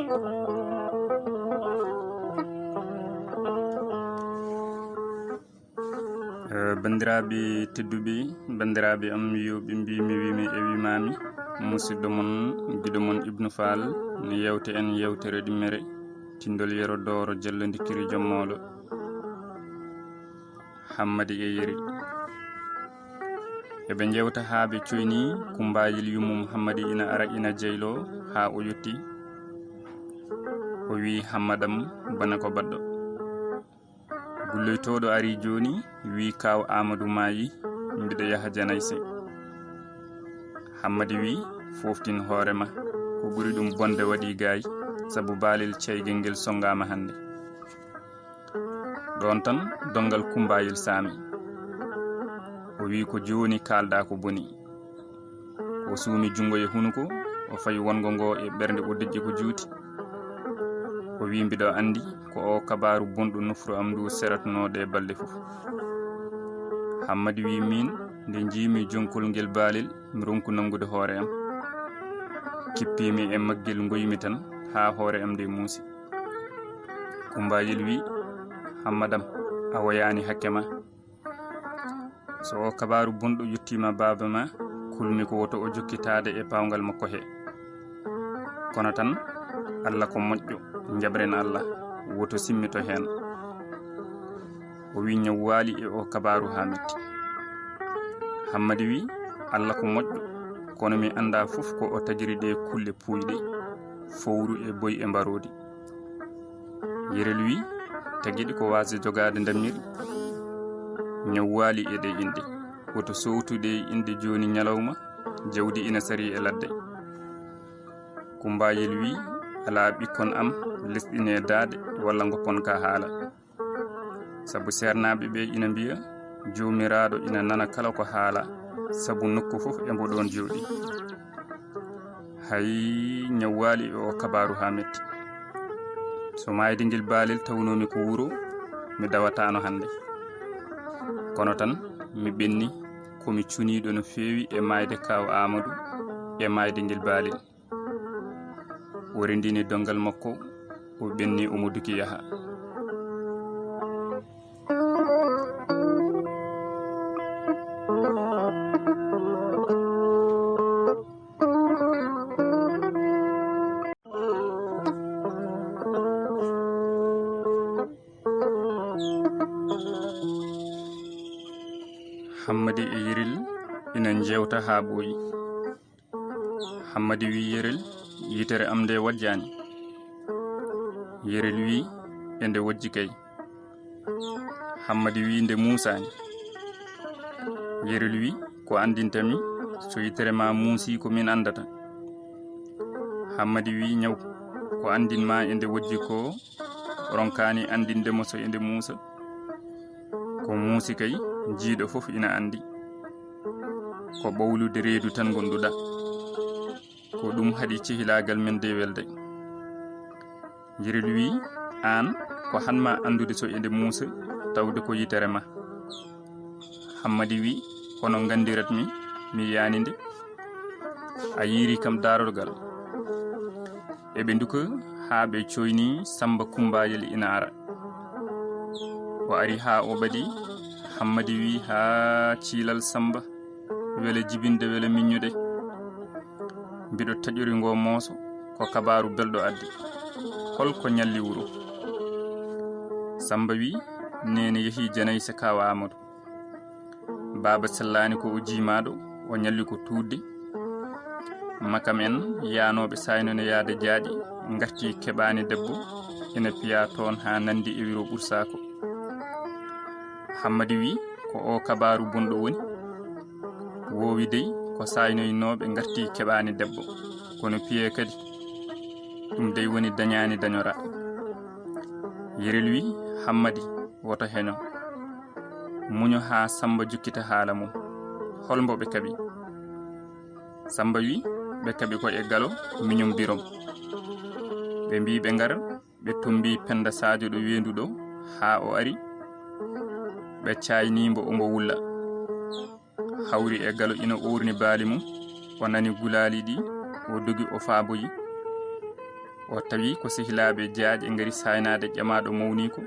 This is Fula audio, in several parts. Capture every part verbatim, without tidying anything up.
Eh, banndiraaɓe tedduɓe, banndiraaɓe am yewɓe, mbimi, wimi e wimami, musidɗo mon, giɗo mon Ibnu Faal, ne yewte en yewtere ɗimmere, tindol yero dooro jallondikiri jommolo. Hammadi e Yeri. Eɓe njewta haa ɓe coyni kumbayel yummum Hammadi ina ara ina jeylo haa o yotti. O wi, "Hammadam, bone ko baɗɗo?" Gulloytooɗo ari jooni, wi, "Kaaw Aamadu maayi, mbiɗo yaha janayse." Hammadi wi, "Fooftin hoore ma, ko ɓuri ɗum bonde waɗi gaay, sabu baalel ceygel ngel sonngaama hannde." Ɗoon tan donngal kumbayel saami. O wi, "Ko jooni kaalɗaa ko boni." O suumi junngo e hunuko, o fayi wonngo ngo e ɓernde, o dejƴi ko juuti. O wi, "Mbiɗo anndi ko o kabaaru bonɗo nofru am ndu seratnoo ɗe balɗe fof." Hammadi wi, "Miin, nde njiimi jonkol ngel baalel, mi ronku nanngude hoore am. Kippiimi e maggel, ngoymi tan haa hoore am nde muusi." Kumbayel wi, "Hammadam, a woyaani hakke ma. So o kabaaru bonɗo yottiima baaba ma, kulmi ko woto o jokkitaade e paawngal makko he. Kono tan, Alla ko moƴƴo, njaɓren Alla, woto simmito heen." O wi, "Ñaw waali e o kabaaru haa metti." Hammadi wi, "Alla ko moƴƴo, kono mi anndaa fof ko o tagiri ɗe kulle puuyɗe, fowru e boy e mbaroodi." Yerel wi, "Tagiri ko waasde jogaade ndammiri, ñaw waali e ɗe inɗe. Woto sowtu ɗe inɗe jooni ñalawma, jawdi ina sari e ladde." Kumbayel wi, "Alaa ɓikkon am, lesɗinee daade walla ngoppon ka haala. Sabu seernaaɓe ɓe ina mbiya, Joomiraaɗo ina nana kala ko haala, sabu nokku fof e mbo ɗoon jooɗi." Hay, ñaw waali e o kabaaru haa metti. So maayde ngel baalel tawnoomi ko wuro, mi dawataano hannde. Kono tan, mi ɓenni, ko mi cuniiɗo no feewi e maayde Kaaw Aamadu e maayde ngel baalel. O renndini donngal makko, o ɓenni, omo duki yaha. Hammadi e Yerel ina njeewta haa ɓooyi. Hammadi wi Yerel, "Yitere am nde wojjaani?" Yerel wi, "E nde wojji kay." Hammadi wi, "Nde muusaani?" Yerel wi, "Ko anndinta mi, so yitere ma muusi ko min anndata." Hammadi wi, "Ñaw, ko anndin ma e nde wojji ko, ronkaani anndinde mo so e nde muusa. Ko muusi kay, jiiɗo fof ina anndi. Ko ɓowlude reedu tan ngonduɗa. Ko ɗum haɗi cehilaagal men de welde." Yerel wi, "Aan, ko han ma anndude so eɗe muusa, tawde ko yitere ma." Hammadi wi, "Hono nganndirat mi, mi yiyaani nde? A yiiri kam daarorgal." Eɓe nduka haa ɓe coyni Samba Kumbayel ina ara. O ari haa o ɓadi, Hammadi wi, "Haa ciilal Samba, wele jibinde, wele miññude. Mbiɗo taƴori ngo mooso, ko kabaaru belɗo addi. Hol ko ñalli wuro?" Samba wi, "Neene yehi janayse Kaaw Aamadu. Baaba sellaani ko o jiimaaɗo, o ñalli ko tuudde. Makam en yaanooɓe saaynone yaade jaaƴe, ngarti keɓaani debbo, ina piya toon haa nanndi e wiro Ɓursaako." Hammadi wi, "Ko o kabaaru bonɗo woni? Woowi dey ko saaynoynooɓe ngarti keɓaani debbo, kono piye kadi, ɗum dey woni dañaani dañora." Yerel wi, "Hammadi, woto heño. Muño haa Samba jokkita haala mum. Hol mbo ɓe kaɓi?" Samba wi, "Ɓe kaɓi ko e galo miñum birom. Ɓe mbi ɓe ngar, ɓe tumbi Penda Sadio ɗo weendu ɗo, haa o ari. Ɓe caayni mbo omo wulla. Hawri e galo ina oorni baali mum, o nani gulaali ɗi, o dogi o faaboyi. O tawi ko sehilaaɓe jaaƴe ngari saaynaade ƴamaaɗo mawniiko.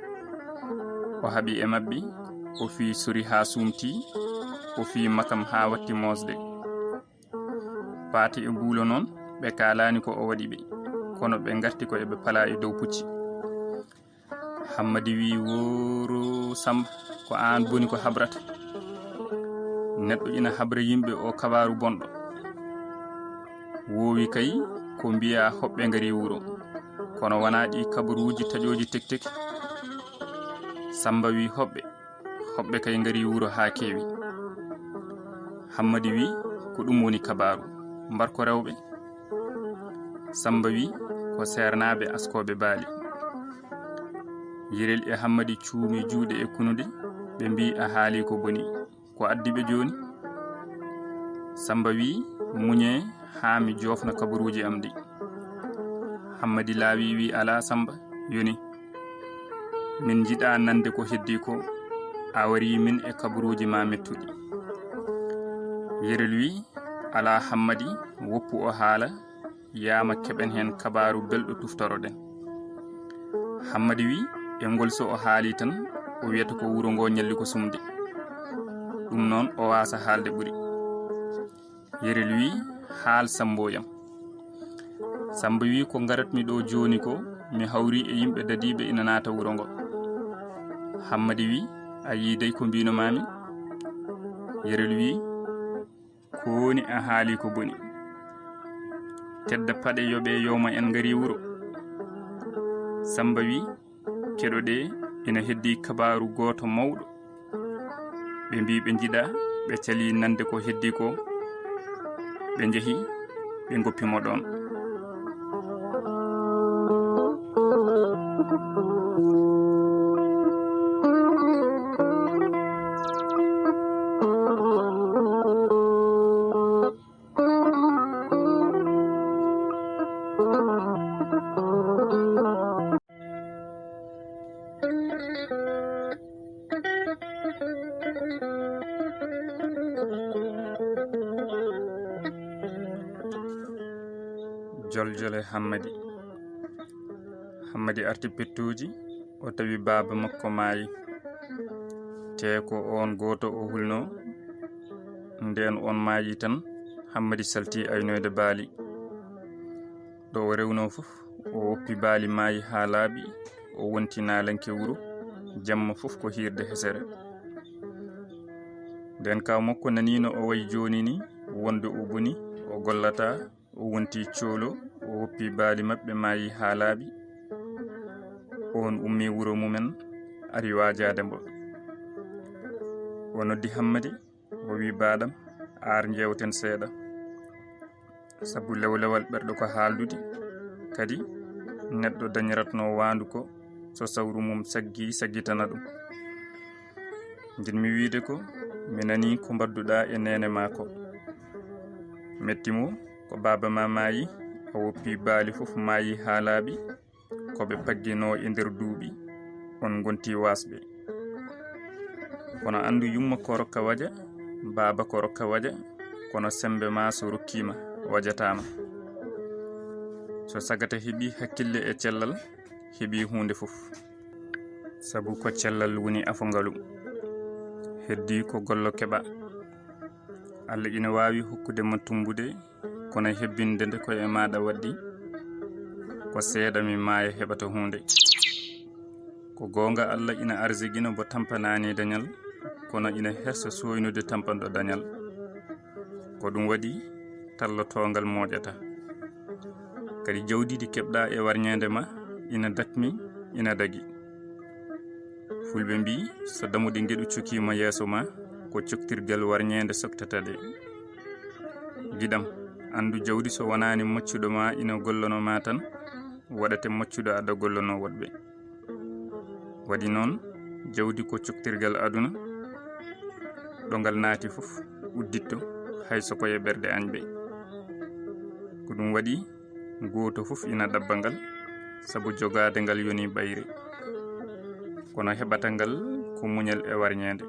O haɓi e maɓɓe, o fii sori haa suumtii, o fii makam haa watti moosde. Paati e buulo noon, ɓe kaalaani ko o waɗi ɓe, kono ɓe ngarti ko eɓe palaa e dow pucci. Hammadi wii, "Wooro Samba, ko aan boni ko habrata. Neɗɗo ina habra yimɓe o kabaaru bonɗo. Woowi kay ko mbiyaa hoɓɓe ngari wuro, kono wonaa ɗi kabaruuji taƴooji tektek." Samba wii, "Hoɓɓe, hoɓɓe kay ngari wuro haa keewi." Hammadi wii, "Ko ɗum woni kabaaru. Mbar ko rewɓe." Samba wii, "Ko seernaaɓe askooɓe baali." Yerel e Hammadi cuumi juuɗe e kunude, ɓe mbii, "A haali ko boni. Ko addi ɓe jooni?" Samba wii, "Muñee haa mi joofna kabaruuji am ɗi." Hammadi laawi wii, "Alaa Samba, yoni. Min njiɗaa nande ko heddii ko, a warii min e kabaruuji ma mettuɗi." Yerel wii, "Alaa Hammadi, woppu o haala, yaama keɓen heen kabaaru belɗo tuftoroɗen." Hammadi wii, "E ngol so o haali tan, o wiyata ko wuro ngo ñalli ko sumde. Ɗum noon o waasa haalde ɓuri." Yerel wii, "Haal Sambo yam." Samba wii, "Ko ngaratmi ɗo jooni ko, mi hawri e yimɓe dadiiɓe ina naata wuro ngo." Hammadi wii, "A yii dey ko mbiino maami?" Yerel wii, "Ko woni a haali ko boni. Tedda paɗe yoɓe yowma en ngari wuro." Samba wii, "Keɗoɗee, ina heddii kabaaru gooto mawɗo." Ɓe mbii ɓe njiɗaa, ɓe calii nande ko heddii ko. Ɓe njehi, ɓe ngoppi mo ɗoon. Joljole Hammadi. Hammadi arti pettuuji, o tawi baaba makko maayi. Te ko oon gooto o hulnoo. Ndeen oon maayi tan, Hammadi salti aynoyde baali. Ɗo o rewnoo fof, o woppi baali maayi haa laaɓi, o wonti naalanke wuro, jamma fof ko hiirde hesere. Ndeen kaaw makko nanii no o wayi jooni ni, wonde o boni, o gollataa, o wonti coolo, o woppi baali maɓɓe maayi haa laaɓi. Oon ummi wuro mumen, ari waajaade mbo. O noddi Hammadi, o wi, "Baaɗam, ar njeewten seeɗa. Sabu lewlewal ɓerɗe ko haaldude, kadi neɗɗo dañiratno waandu ko so sawru mum saggi, saggitana ɗum. Njiɗmi wiide ko, mi nanii ko mbaɗduɗaa e neene maa ko. Metti mo ko baaba ma maayi, a woppi baali fof maayi haa laaɓi, ko ɓe pagginoo e nder duuɓi, on ngonti waasɓe. Kono anndu yumma ko rokka waja, baaba ko rokka waja, kono sembe ma so rokkiima, wajataama. So sagata heɓi hakkille e cellal, heɓi huunde fof. Sabu ko cellal woni afongalu. Heddi ko gollo keɓa. Allah ina waawi hokkude ma tumbude, kono hebbinde nde ko e maaɗa waɗdi, ko seeɗa mi maaya heɓata huunde. Ko goonga Allah ina arzigina mbo tampanaani dañal, kono ina hersa sooynude tampanɗo dañal. Ko ɗum waɗi tallotoongal moƴata. Kadi jawdi ndi keɓɗa e warñeende ma ina dakmi, ina dagi. Fulɓe mbii, so dammuɗe ngeɗu cokiima yeeso ma, ko coktirgal warñeende soktata ɗe. Giɗam, anndu jawdi so wonaani maccuɗo ma ina gollono ma tan, waɗate maccuɗo aɗa gollono woɗɓe. Waɗi noon, jawdi ko coktirgal aduna, ɗo ngal naati fof udditto, hay so ko e ɓerɗe añɓe. Ko ɗum waɗi, gooto fof ina ɗabba ngal, sabu jogaade ngal yoni ɓayri. Kono heɓata ngal ko muñal e warñeende.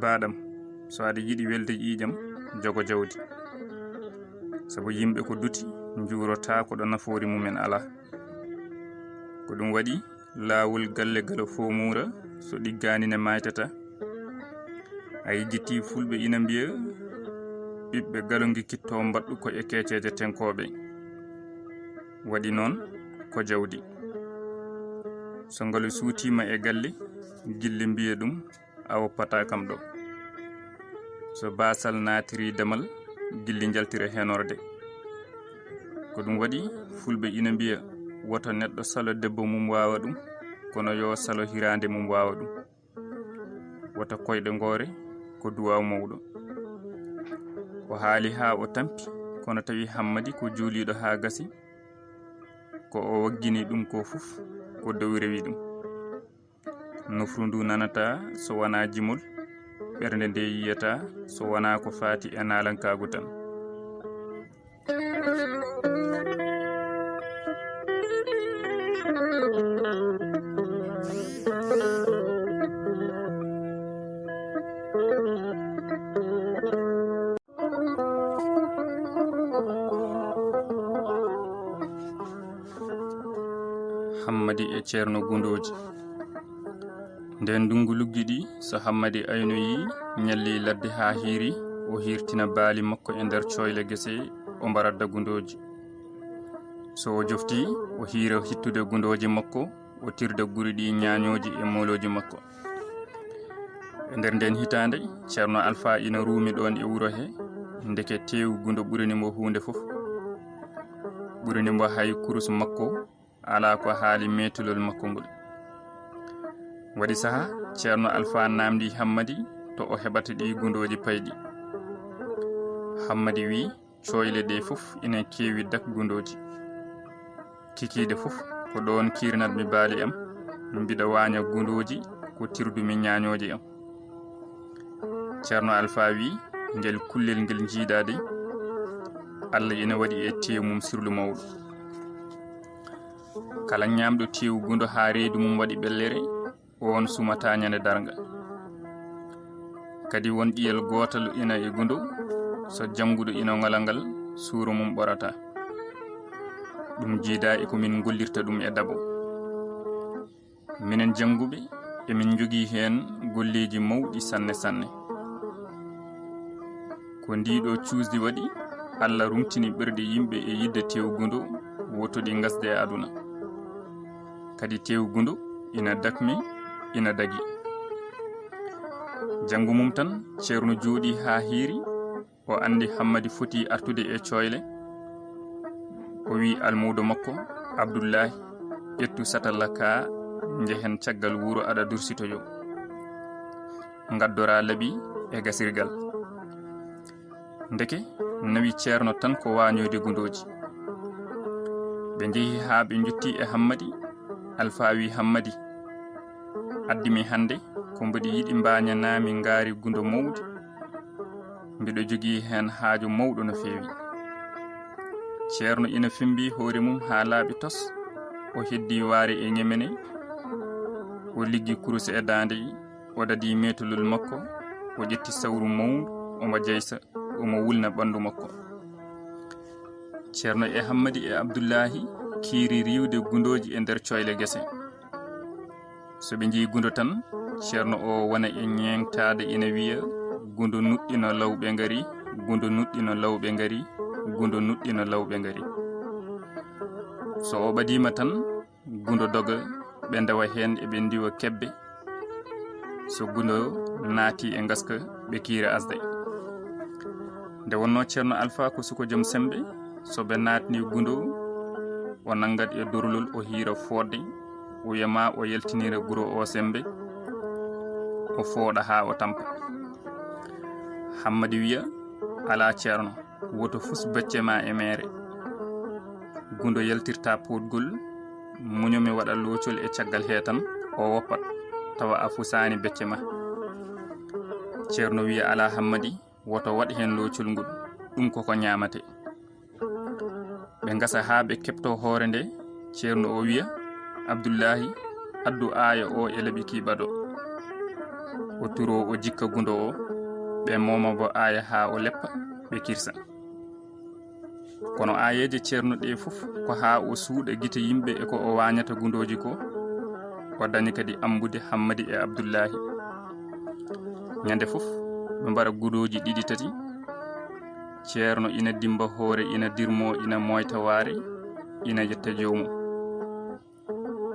Baaɗam, so aɗa yiɗi welde ƴiiƴam, jogo jawdi. Sabu yimɓe ko duti, njuurotaako ɗo nafoori mumen alaa. Ko ɗum waɗi laawol galle galo foomuura so ɗiggaani ne maaytata. A yejjitii fulɓe ina mbiya, ɓiɓɓe galo ngikkitto mbaɗɗu ko e keeceeje tenkooɓe. Waɗi noon ko jawdi. So ngalu suutiima e galle, gilli mbiya ɗum, a woppataa kam ɗo. So baasal naatiri damal, gilli njaltira henorde. Ko ɗum waɗi fulɓe ina mbiya, woto neɗɗo salo debbo mum waawa ɗum, kono yo salo hiraande mum waawa ɗum. Woto koyɗe ngoore ko duwaaw mawɗo. O haali haa o tampi, kono tawi Hammadi ko juuliiɗo haa gasi, ko o waggini ɗum ko fof ko dow rewi ɗum. Nofru ndu nanataa so wanaa jimol, ɓernde nde yiyataa so wanaa ko faati e naalankaagu tan. Hammadi e Ceerno Gundooji. Nden ndunngu luggiɗi, so Hammadi aynoyii, ñalli ladde haa hiiri, o hiirtina baali makko e nder cooyle gese, o mbaradda Gundooji. So o joftii, o hiira hittude gundooji makko, o tirda guri ɗi ñaañooji e moolooji makko. E nder nden hitaande, Ceerno Alfaa ina ruumi ɗoon e wuro he, ndeke teewu gundo ɓurani mo huunde fof. Ɓurani mo hay kurus makko, alaa ko haali meetolol makko ngol. Waɗi sahaa, Ceerno Alfaa naamndii Hammadi to o heɓata ɗii gundooji payɗi. Hammadi wii, cooyle ɗe fof ina keewi dak gundooji. Kikiiɗe fof ko ɗoon kiirnatmi baali am, mbiɗa waaña gundooji ko tirdumi ñaañooji am. Ceerno Alfaa wii, ngel kullel ngel njiidaa dey, Alla ina waɗi e teewu mum sirlu mawɗo. Kala ñaamɗo teewu gundo haa reedu mum waɗi ɓellere, oon sumataa ñande darnga. Kadi won ɗiyel gootal ina e gundo, so jannguɗo ina ŋola ngal, suura mum ɓorataa. Ɗum jiidaa e ko min ngollirta ɗum e dabo. Minen jannguɓe, emin njogii heen golleeji mawɗi sanne sanne. Ko ndii ɗoo cuusdi waɗi, Alla rumtini ɓerɗe yimɓe e yiɗde teewu gundo, woto ɗi ngasde e aduna. Kadi teewu gundo ina dakmi, ina dagi. Janngo mum tan, Ceerno jooɗii haa hiiri, o anndi Hammadi fotii artude e cooyle. O wii almuudo makko, Abdullaahi, ƴettu satalla kaa, njehen caggal wuro aɗa dursitoyoo. Ngaddoraa laɓi e gasirgal. Ndeke, nawi Ceerno tan ko waañoyde gundooji. Ɓe njehi haa ɓe njottii e Hammadi. Alfaa wii Hammadi, addi mi hannde ko mboɗi yiɗi mbaañanaa mi ngaari gundo mawndi. Mbiɗo jogii heen haaju mawɗo no feewi. Ceerno ina femmbi hoore mum haa laaɓi tos. O heddii waare e ñemene. O liggi kurus e daande, o dadi meetolol makko, o ƴetti sawru mawndu, omo jeysa, omo wulna ɓanndu makko. Ceerno e Hammadi e Abdullaahi kiiri riiwde gundooji e nder cooyle gese. So ɓe njii gundo tan, Ceerno o wona e ñeeŋtaade ina wiya, "Gundo nuɗɗino lawɓe ngari, gundo nuɗɗino lawɓe ngari, gundo nuɗɗino lawɓe ngari." So o ɓadiima tan, gundo doga, ɓe ndewa heen, eɓe ndiwa kebbe. So gundo naati e ngaska, ɓe kiira asde. Nde wonnoo Ceerno Alfaa ko suko joom semmbe, so ɓe naatni gundo, o nanngat e dorlol, o hiira fooɗde, o wiya ma o yaltinira guro o semmbe, o fooɗa haa o tampa. Hammadi wiya, "Alaa Ceerno, woto fus becce ma e meere." Gundo yaltirta pootgol, muño mi waɗa loocol e caggal hee tan, o woppat, tawa a fusaani becce ma. Ceerno wiya, "Alaa Hammadi, woto waɗ heen loocol ngol, ɗum koko ñaamate." Ɓe ngasa haa ɓe keɓtoo hoore nde, Ceerno o wiya, "Abdullaahi, addu aaya o e laɓi ki ɓado." O turoo, o jikka gundo o, ɓe mooma mbo aaya haa o leppa, ɓe kirsa. Kono aayeeje Ceerno ɗee fof ko haa o suuɗa gite yimɓe e ko o waañata gundooji ko, o daña kadi ambude Hammadi e Abdullaahi. Ñande fof, ɓe mbara gundooji ɗiɗi tati, Ceerno ina dimmba hoore, ina dirmoo, ina mooyta waare, ina yetta joomum.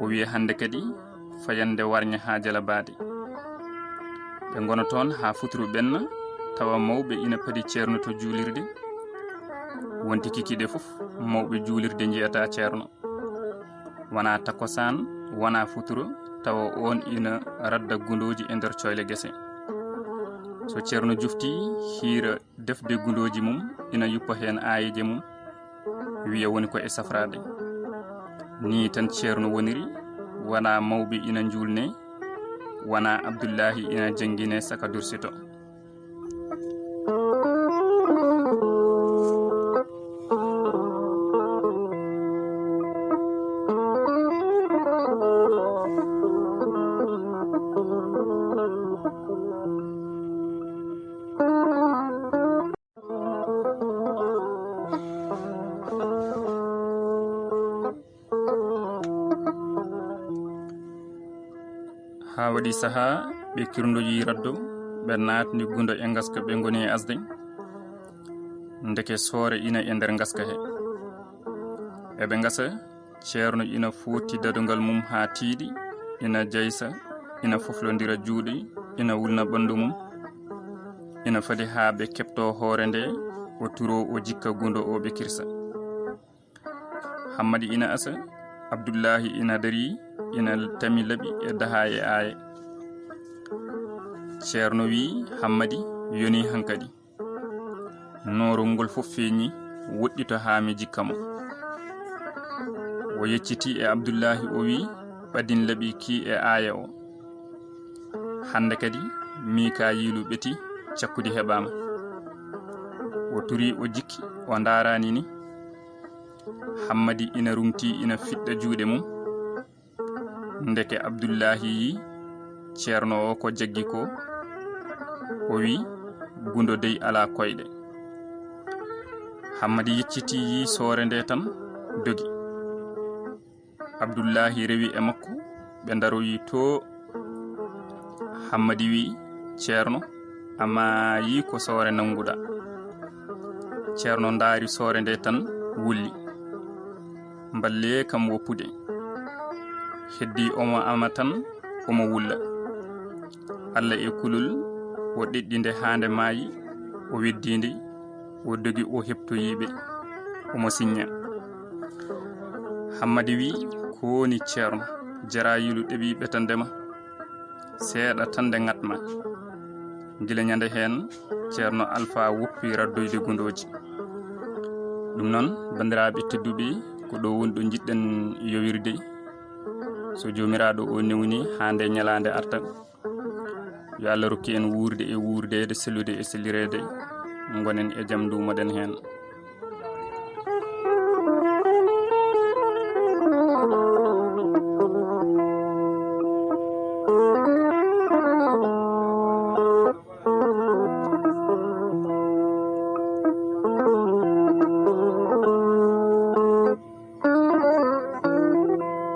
O wiya hannde kadi fayande warña haa jala baade. Ɓe ngona toon haa futuro ɓenna, tawa mawɓe ina padi Ceerno to juulirde. Wonti kikiiɗe fof, mawɓe juulirde njiyata Ceerno. Wonaa takkusaan, wonaa futuro, tawa oon ina radda gundooji e nder coyle gese. So Ceerno juftii, hiira defde gundooji mum, ina yuppa heen aayeeje mum, wiya woni ko e safraade. Nii tan Ceerno woniri, wonaa mawɓe ina njuulnee, wonaa Abdullaahi ina janngine saka dursito. Haa waɗi sahaa, ɓe kirndoyi raddo, ɓe naatni gundo e ngaska, ɓe ngoni e asde. Ndeke soore ina e nder ngaska he. Eɓe ngasa, Ceerno ina foti dadungal mum haa tiiɗi, ina jaysa, ina foflondira juuɗe, ina wulna ɓanndu mum. Ina fadi haa ɓe keɓto hoore nde, o turo, o jikka gundo o ɓe kirsa. Hammadi ina asa, Abdullaahi ina dari, ina tami laɓi e daha e aaye. Ceerno wi, Hammadi, yoni hankadi. Noorol ngol fof feeñi, woɗɗito haa mi jikka mo. O yecciti e Abdullaahi, o wi, ɓadin laɓi ki e aaye o. Hannde kadi, Miikaayiilu ɓeti, cakkudi heɓaama. O turi, o jikki, o ndaarani ni. Hammadi ina rumti, ina fiɗɗa juuɗe mum. Ndeke Abdullaahi yi Ceerno o ko jaggi ko, o wi, gundo dey alaa koyɗe. Hammadi yecciti yi soore nde tan, dogi. Abdullaahi rewi e makko, ɓe ndaroyi to. Hammadi wi, Ceerno, a maayi ko soore nannguɗa. Ceerno ndaari soore nde tan, wulli. Mballe kam woppude. Heddi omo ama tan, omo wulla. Alla e kulol, o ɗeɗɗi nde haa nde maayi, o weddi nde, o dogi, o heɓtoyi ɓe, omo siñña. Hammadi wi, ko woni Ceerno? Jaraayiilu ɗeɓi ɓetande ma. Seeɗa tan nde ŋatma. Gila ñande heen, Ceerno Alfa woppi raddoyde gundooji. Ɗum noon, banndiraaɓe tedduɓe, ko ɗo woni ɗo njiɗɗen yowirde. So Joomiraaɗo o newni haa nde ñalaande arta, yo Allah rokku en wuurde e wuurdeede, sellude e sellireede, ngonen e jam, nduumoɗen heen.